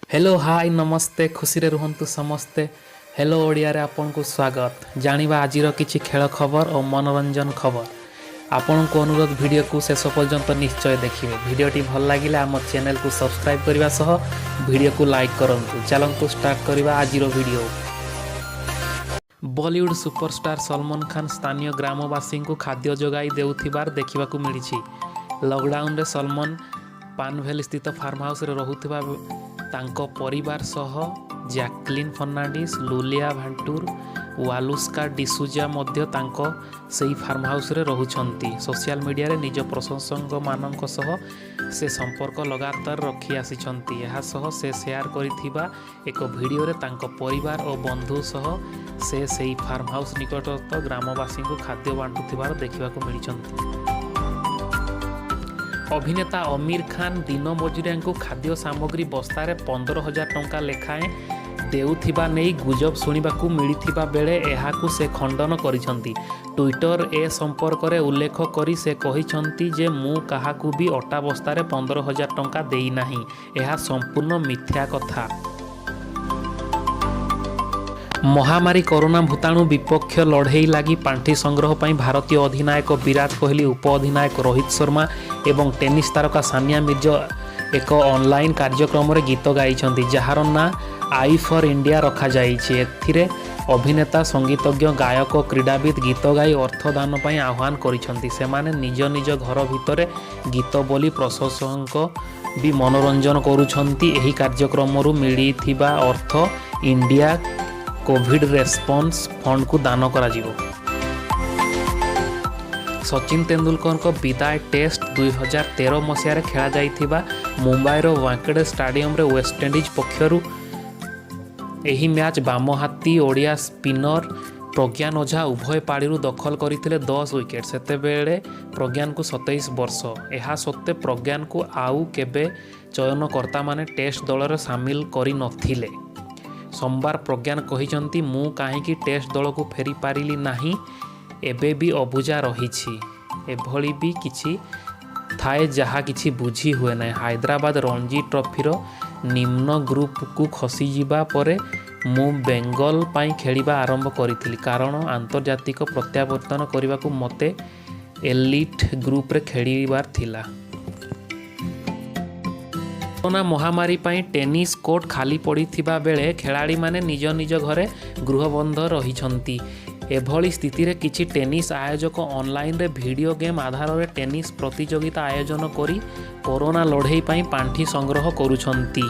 Hello, high, ନମସ୍ତେ। ଖୁସିରେ ରୁହନ୍ତୁ ସମସ୍ତେ। ହ୍ୟାଲୋ ଓଡ଼ିଆରେ ଆପଣଙ୍କୁ ସ୍ୱାଗତ। ଜାଣିବା ଆଜିର କିଛି ଖେଳ ଖବର ଓ ମନୋରଞ୍ଜନ ଖବର। ଆପଣଙ୍କୁ ଅନୁରୋଧ, ଭିଡ଼ିଓକୁ ଶେଷ ପର୍ଯ୍ୟନ୍ତ ନିଶ୍ଚୟ ଦେଖିବେ। ଭିଡ଼ିଓଟି ଭଲ ଲାଗିଲେ ଆମ ଚ୍ୟାନେଲକୁ ସବସ୍କ୍ରାଇବ୍ କରିବା ସହ ଭିଡ଼ିଓକୁ ଲାଇକ୍ କରନ୍ତୁ। ଚାଲନ୍ତୁ ଷ୍ଟାର୍ଟ କରିବା ଆଜିର ଭିଡ଼ିଓ। ବଲିଉଡ୍ ସୁପରଷ୍ଟାର ସଲମାନ ଖାନ ସ୍ଥାନୀୟ ଗ୍ରାମବାସୀଙ୍କୁ ଖାଦ୍ୟ ଯୋଗାଇ ଦେଉଥିବାର ଦେଖିବାକୁ ମିଳିଛି। ଲକଡାଉନରେ ସଲମାନ ପାନଭେଲ ସ୍ଥିତ ଫାର୍ମ ହାଉସରେ ରହୁଥିବା ତାଙ୍କ ପରିବାର ସହ ଜ୍ୟାକଲିନ୍ ଫର୍ଣ୍ଣାଣ୍ଡିସ୍, ଲୁଲିଆ ଭାଣ୍ଟୁର, ୱାଲୁସ୍କା ଡିସୁଜା ମଧ୍ୟ ତାଙ୍କ ସେହି ଫାର୍ମ ହାଉସରେ ରହୁଛନ୍ତି। ସୋସିଆଲ ମିଡ଼ିଆରେ ନିଜ ପ୍ରଶଂସକମାନଙ୍କ ସହ ସେ ସମ୍ପର୍କ ଲଗାତାର ରଖି ଆସିଛନ୍ତି। ଏହା ସହ ସେ ସେୟାର କରିଥିବା ଏକ ଭିଡ଼ିଓରେ ତାଙ୍କ ପରିବାର ଓ ବନ୍ଧୁ ସହ ସେ ସେହି ଫାର୍ମ ହାଉସ ନିକଟସ୍ଥ ଗ୍ରାମବାସୀଙ୍କୁ ଖାଦ୍ୟ ବାଣ୍ଟୁଥିବାର ଦେଖିବାକୁ ମିଳିଛନ୍ତି। ଅଭିନେତା ଅମୀର ଖାନ ଦିନ ମଜୁରିଆଙ୍କୁ ଖାଦ୍ୟ ସାମଗ୍ରୀ ବସ୍ତାରେ 15,000 ଟଙ୍କା ଲେଖାଏଁ ଦେଉଥିବା ନେଇ ଗୁଜବ ଶୁଣିବାକୁ ମିଳିଥିବା ବେଳେ ଏହାକୁ ସେ ଖଣ୍ଡନ କରିଛନ୍ତି। ଟ୍ୱିଟର ଏ ସମ୍ପର୍କରେ ଉଲ୍ଲେଖ କରି ସେ କହିଛନ୍ତି ଯେ, ମୁଁ କାହାକୁ ବି ଅଟା ବସ୍ତାରେ 15,000 ଟଙ୍କା ଦେଇନାହିଁ। ଏହା ସମ୍ପୂର୍ଣ୍ଣ ମିଥ୍ୟା କଥା। ମହାମାରୀ କରୋନା ଭୂତାଣୁ ବିପକ୍ଷ ଲଢ଼େଇ ଲାଗି ପାଣ୍ଠି ସଂଗ୍ରହ ପାଇଁ ଭାରତୀୟ ଅଧିନାୟକ ବିରାଟ କୋହଲି, ଉପ ଅଧିନାୟକ ରୋହିତ ଶର୍ମା ଏବଂ ଟେନିସ୍ ତାରକା ସାନିଆ ମିର୍ଜା ଏକ ଅନଲାଇନ୍ କାର୍ଯ୍ୟକ୍ରମରେ ଗୀତ ଗାଇଛନ୍ତି, ଯାହାର ନାଁ I for India ରଖାଯାଇଛି। ଏଥିରେ ଅଭିନେତା, ସଙ୍ଗୀତଜ୍ଞ, ଗାୟକ, କ୍ରୀଡ଼ାବିତ୍ ଗୀତ ଗାଇ ଅର୍ଥ ଦାନ ପାଇଁ ଆହ୍ୱାନ କରିଛନ୍ତି। ସେମାନେ ନିଜ ନିଜ ଘର ଭିତରେ ଗୀତ ବୋଲି ପ୍ରଶଂସକଙ୍କ ବି ମନୋରଞ୍ଜନ କରୁଛନ୍ତି। ଏହି କାର୍ଯ୍ୟକ୍ରମରୁ ମିଳିଥିବା ଅର୍ଥ ଇଣ୍ଡିଆ କୋଭିଡ୍ ରେସ୍ପନ୍ସ ଫଣ୍ଡକୁ ଦାନ କରାଯିବ। ସଚିନ ତେନ୍ଦୁଲକରଙ୍କ ବିଦାୟ ଟେଷ୍ଟ। 2013 ମସିହାରେ ଖେଳାଯାଇଥିବା ମୁମ୍ବାଇର ୱାଙ୍କଡେ ଷ୍ଟାଡିୟମରେ ୱେଷ୍ଟଇଣ୍ଡିଜ୍ ପକ୍ଷରୁ ଏହି ମ୍ୟାଚ୍ ବାମହାତୀ ଓଡ଼ିଆ ସ୍ପିନର ପ୍ରଜ୍ଞାନ ଓଝା ଉଭୟ ପାଳିରୁ ଦଖଲ କରିଥିଲେ 10 ୱିକେଟ୍। ସେତେବେଳେ ପ୍ରଜ୍ଞାନଙ୍କୁ 27 ବର୍ଷ। ଏହା ସତ୍ତ୍ୱେ ପ୍ରଜ୍ଞାନଙ୍କୁ ଆଉ କେବେ ଚୟନକର୍ତ୍ତାମାନେ ଟେଷ୍ଟ ଦଳରେ ସାମିଲ କରିନଥିଲେ। ସୋମବାର ପ୍ରଜ୍ଞାନ କହିଛନ୍ତି, ମୁଁ କାହିଁକି ଟେଷ୍ଟ ଦଳକୁ ଫେରିପାରିଲି ନାହିଁ, ଏବେ ବି ଅବୁଝା ରହିଛି। ଏଭଳି ବି କିଛି ଥାଏ, ଯାହା କିଛି ବୁଝି ହୁଏ ନାହିଁ। ହାଇଦ୍ରାବାଦ ରଣଜୀ ଟ୍ରଫିର ନିମ୍ନ ଗ୍ରୁପକୁ ଖସିଯିବା ପରେ ମୁଁ ବେଙ୍ଗଲ ପାଇଁ ଖେଳିବା ଆରମ୍ଭ କରିଥିଲି। କାରଣ ଆନ୍ତର୍ଜାତିକ ପ୍ରତ୍ୟାବର୍ତ୍ତନ କରିବାକୁ ମୋତେ ଏଲିଟ୍ ଗ୍ରୁପରେ ଖେଳିବାର ଥିଲା। କରୋନା ମହାମାରୀ ପାଇଁ ଟେନିସ୍ କୋର୍ଟ ଖାଲି ପଡ଼ିଥିବା ବେଳେ ଖେଳାଳିମାନେ ନିଜ ନିଜ ଘରେ ଗୃହବନ୍ଦ ରହିଛନ୍ତି। ଏଭଳି ସ୍ଥିତିରେ କିଛି ଟେନିସ୍ ଆୟୋଜକ ଅନଲାଇନରେ ଭିଡ଼ିଓ ଗେମ୍ ଆଧାରରେ ଟେନିସ୍ ପ୍ରତିଯୋଗିତା ଆୟୋଜନ କରି କରୋନା ଲଢ଼େଇ ପାଇଁ ପାଣ୍ଠି ସଂଗ୍ରହ କରୁଛନ୍ତି।